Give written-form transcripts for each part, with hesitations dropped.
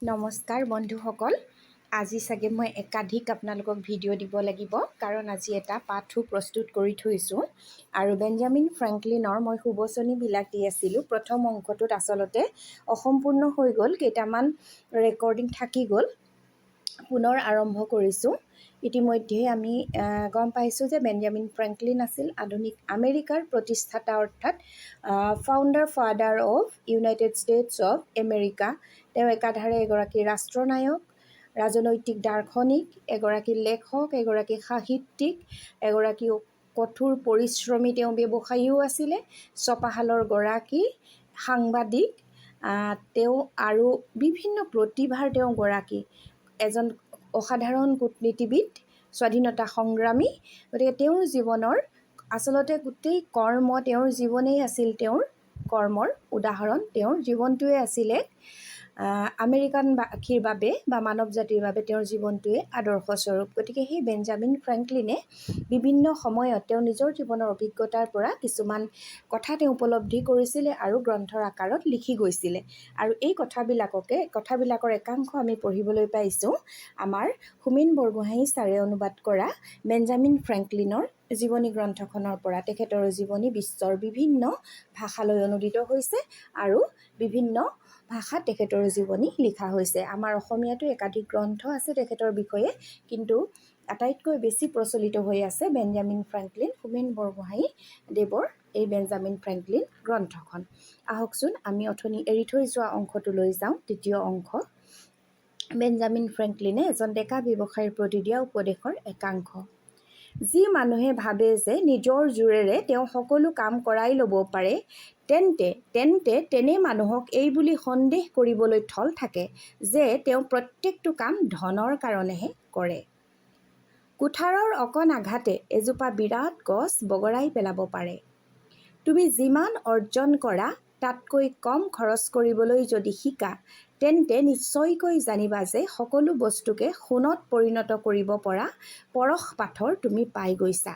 নমস্কাৰ বন্ধুসকল, আজি চাগে মই একাধিক আপোনালোকক ভিডিঅ' দিব লাগিব, কাৰণ আজি এটা পাঠো প্ৰস্তুত কৰি থৈছোঁ। আৰু বেঞ্জামিন ফ্ৰেংকলিনৰ মই সুবচনীবিলাক দি আছিলোঁ। প্ৰথম অংশটোত আচলতে অসম্পূৰ্ণ হৈ গ'ল, কেইটামান ৰেকৰ্ডিং থাকি গ'ল। পুনৰ আৰম্ভ কৰিছোঁ। ইতিমধ্যে আমি গম পাইছোঁ যে বেঞ্জামিন ফ্ৰেংকলিন আছিল আধুনিক আমেৰিকাৰ প্ৰতিষ্ঠাতা, অৰ্থাৎ founder father of United States of America. তেওঁ একাধাৰে এগৰাকী ৰাষ্ট্ৰনায়ক, ৰাজনৈতিক দাৰ্শনিক, এগৰাকী লেখক, এগৰাকী সাহিত্যিক, এগৰাকী কঠোৰ পৰিশ্ৰমী তেওঁ ব্যৱসায়ীও আছিলে, ছপাশালৰ গৰাকী, সাংবাদিক তেওঁ আৰু বিভিন্ন প্ৰতিভাৰ তেওঁ গৰাকী, এজন অসাধাৰণ কূটনীতিবিদ, স্বাধীনতা সংগ্ৰামী। গতিকে তেওঁৰ জীৱনৰ আচলতে গোটেই কৰ্ম, তেওঁৰ জীৱনেই আছিল তেওঁৰ কৰ্মৰ উদাহৰণ। তেওঁৰ জীৱনটোৱে আছিলে আমেৰিকানবাসীৰ বাবে বা মানৱ জাতিৰ বাবে তেওঁৰ জীৱনটোৱে আদৰ্শস্বৰূপ। গতিকে সেই বেঞ্জামিন ফ্ৰেংকলিনে বিভিন্ন সময়ত তেওঁ নিজৰ জীৱনৰ অভিজ্ঞতাৰ পৰা কিছুমান কথা তেওঁ উপলব্ধি কৰিছিলে আৰু গ্ৰন্থৰ আকাৰত লিখি গৈছিলে। আৰু এই কথাবিলাকৰ একাংশ আমি পঢ়িবলৈ পাইছোঁ আমাৰ হোমেন বৰগোহাঞি ছাৰে অনুবাদ কৰা বেঞ্জামিন ফ্ৰেংকলিনৰ জীৱনী গ্ৰন্থখনৰ পৰা। তেখেতৰ জীৱনী বিশ্বৰ বিভিন্ন ভাষালৈ অনুদিত হৈছে আৰু বিভিন্ন ভাষাত তেখেতৰ জীৱনী লিখা হৈছে। আমাৰ অসমীয়াতো একাধিক গ্ৰন্থ আছে তেখেতৰ বিষয়ে, কিন্তু আটাইতকৈ বেছি প্ৰচলিত হৈ আছে বেঞ্জামিন ফ্ৰেংকলিন, হোমেন বৰগোহাঞি দেৱৰ এই বেঞ্জামিন ফ্ৰেংকলিন গ্ৰন্থখন। আহকচোন, আমি অথনি এৰি থৈ যোৱা অংশটোলৈ যাওঁ। তৃতীয় অংশ, বেঞ্জামিন ফ্ৰেংকলিনে এজন ডেকা ব্যৱসায়ীৰ প্ৰতি দিয়া উপদেশৰ একাংশ। যি মানুহে ভাবে যে নিজৰ জোৰেৰে তেওঁ সকলো কাম কৰাই ল'ব পাৰে, তেন্তে তেনে মানুহক এই বুলি সন্দেহ কৰিবলৈ থল থাকে যে তেওঁ প্ৰত্যেকটো কাম ধনৰ কাৰণেহে কৰে। কুঠাৰৰ অকণ আঘাতে এজোপা বিৰাট গছ বগৰাই পেলাব পাৰে। তুমি যিমান অৰ্জন কৰা, তাতকৈ কম খৰচ কৰিবলৈ যদি শিকা, তেন্তে নিশ্চয়কৈ জানিবা যে সকলো বস্তুকে সোণত পৰিণত কৰিব পৰা পৰশ পাথৰ তুমি পাই গৈছা।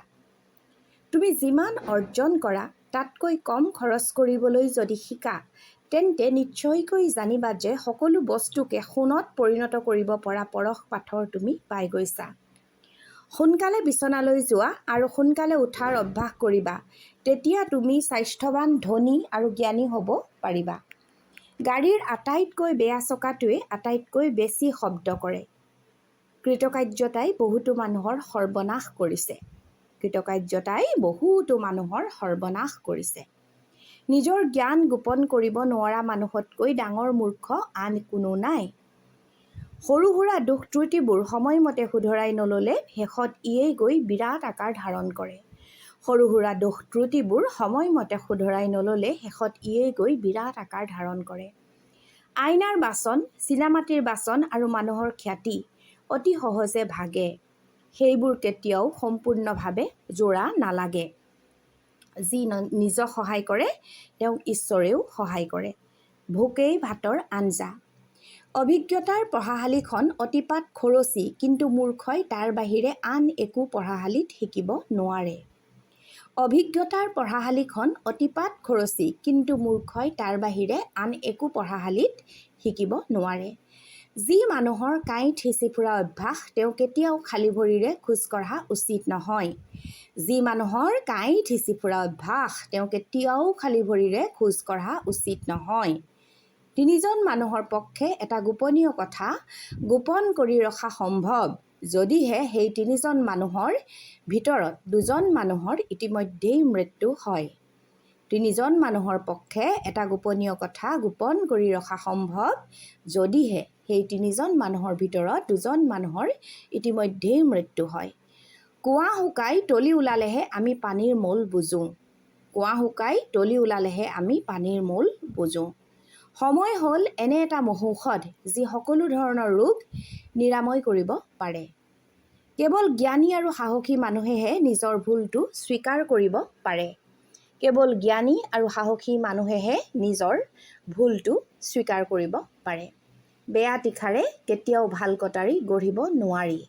তুমি যিমান অৰ্জন কৰা, তাতকৈ কম খৰচ কৰিবলৈ যদি শিকা, তেন্তে নিশ্চয়কৈ জানিবা যে সকলো বস্তুকে সোণত পৰিণত কৰিব পৰা পৰশ পাথৰ তুমি পাই গৈছা। সোনকালে বিচনালৈ যোৱা আৰু সোনকালে উঠাৰ অভ্যাস কৰিবা, তেতিয়া তুমি স্বাস্থ্যৱান, ধনী আৰু জ্ঞানী হ'ব পাৰিবা। গাড়ীৰ আটাইতকৈ বেয়া চকাটোৱে আটাইতকৈ বেছি শব্দ কৰে। কৃতকাৰ্যতাই বহুতো মানুহৰ সৰ্বনাশ কৰিছে। কৃতকাৰ্যতাই বহুতো মানুহৰ সৰ্বনাশ কৰিছে। নিজৰ জ্ঞান গোপন কৰিব নোৱৰা মানুহতকৈ ডাঙৰ মূৰ্খ আন কোনো নাই। সৰু সুৰা দোষ ত্ৰুটিবোৰ সময়মতে শুধৰাই নল'লে শেষত ইয়েই গৈ বিৰাট আকাৰ ধাৰণ কৰে। সৰু সুৰা দোষ ত্ৰুটিবোৰ সময়মতে শুধৰাই নল'লে শেষত ইয়েই গৈ বিৰাট আকাৰ ধাৰণ কৰে। আইনাৰ বাচন, চীনামাটিৰ বাচন আৰু মানুহৰ খ্যাতি অতি সহজে ভাগে, সেইবোৰ কেতিয়াও সম্পূৰ্ণভাৱে জোৰা নালাগে। যি নিজক সহায় কৰে, তেওঁক ঈশ্বৰেও সহায় কৰে। ভোকেই ভাতৰ আঞ্জা। অভিজ্ঞতাৰ পঢ়াশালিখন অতিপাত খৰচী, কিন্তু মূৰ্খই তাৰ বাহিৰে আন একো পঢ়াশালিত শিকিব নোৱাৰে। অভিজ্ঞতাৰ পঢ়াশালিখন অতিপাত খৰচী, কিন্তু মূৰ্খই তাৰ বাহিৰে আন একো পঢ়াশালিত শিকিব নোৱাৰে। যি মানুহৰ কাঁইট সিঁচি ফুৰা অভ্যাস, তেওঁ কেতিয়াও খালী ভৰিৰে খোজ কঢ়া উচিত নহয়। যি মানুহৰ কাঁইট সিঁচি ফুৰা অভ্যাস, তেওঁ কেতিয়াও খালী ভৰিৰে খোজ কঢ়া উচিত নহয়। তিনিজন মানুহৰ পক্ষে এটা গোপনীয় কথা গোপন কৰি ৰখা সম্ভৱ, যদিহে সেই তিনিজন মানুহৰ ভিতৰত দুজন মানুহৰ ইতিমধ্যেই মৃত্যু হয়। তিনিজন মানুহৰ পক্ষে এটা গোপনীয় কথা গোপন কৰি ৰখা সম্ভৱ, যদিহে সেই তিনিজন মানুহৰ ভিতৰত দুজন মানুহৰ ইতিমধ্যেই মৃত্যু হয়। কুঁৱা শুকাই তলি ওলালেহে আমি পানীৰ মোল বুজোঁ। কুঁৱা শুকাই তলি ওলালেহে আমি পানীৰ মোল বুজোঁ। সময় হ'ল এনে এটা মহৌষধ, যি সকলো ধৰণৰ ৰোগ নিৰাময় কৰিব পাৰে। কেৱল জ্ঞানী আৰু সাহসী মানুহেহে নিজৰ ভুলটো স্বীকাৰ কৰিব পাৰে। কেৱল জ্ঞানী আৰু সাহসী মানুহেহে নিজৰ ভুলটো স্বীকাৰ কৰিব পাৰে। বেয়া তীখাৰে কেতিয়াও ভাল কটাৰী গঢ়িব নোৱাৰি।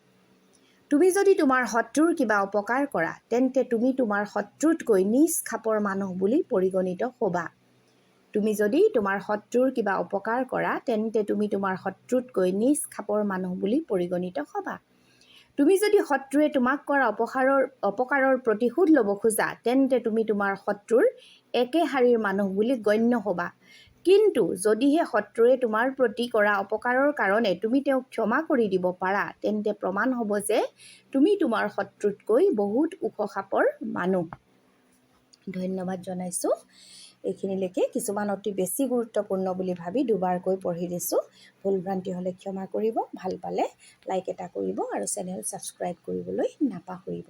তুমি যদি তোমাৰ শত্ৰুৰ কিবা অপকাৰ কৰা, তেন্তে তুমি তোমাৰ শত্ৰুতকৈ নীচ খাপৰ মানুহ বুলি পৰিগণিত হ'বা। তুমি যদি তোমাৰ শত্ৰুৰ কিবা অপকাৰ কৰা, তেন্তে তুমি তোমাৰ শত্ৰুতকৈ নীচ খাপৰ মানুহ বুলি পৰিগণিত হ'বা। তুমি যদি শত্ৰুৱে তোমাক কৰা অপকাৰৰ প্ৰতিশোধ ল'ব খোজা, তেন্তে তুমি তোমাৰ শত্ৰুৰ একে শাৰীৰ মানুহ বুলি গণ্য হ'বা। কিন্তু যদিহে শত্ৰুৱে তোমাৰ প্ৰতি কৰা অপকাৰৰ কাৰণে তুমি তেওঁক ক্ষমা কৰি দিব পাৰা, তেন্তে প্ৰমাণ হ'ব যে তুমি তোমাৰ শত্ৰুতকৈ বহুত ওখ খাপৰ মানুহ। ধন্যবাদ জনাইছোঁ। এইখিনিলৈকে কিছুমান অতি বেছি গুৰুত্বপূৰ্ণ বুলি ভাবি দুবাৰকৈ পঢ়ি দিছোঁ। ভুল ভ্ৰান্তি হ'লে ক্ষমা কৰিব। ভাল পালে লাইক এটা কৰিব আৰু চেনেল ছাবস্ক্ৰাইব কৰিবলৈ নাপাহৰিব।